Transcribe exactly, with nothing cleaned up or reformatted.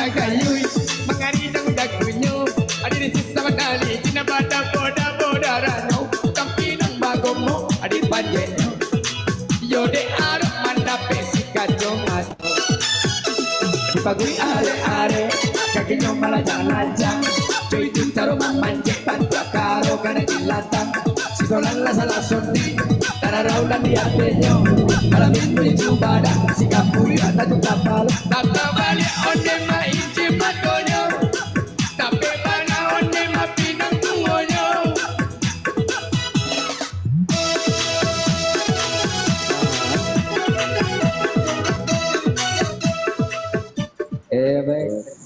Gayui, mangari dagu-dagunyo, adi di sisa mandali, cina badabo-dabo daranyo, tapi nang bagomo, adi panjeknyo. Yo dek arok mandapek si kaco mato. Dipagui arek-arek, kakinyo malajang-lajang, cuy tu caro mamanjek, tantu karo kana dilatang. Si Solan lah salah sondi, tararau lah di atenyo. Malam minggu itu badak, si Kapuya tatu kapalo. Tata baliak onde mainci matonyo, tapi bana onde mapinang tuonyo. Eh, baik.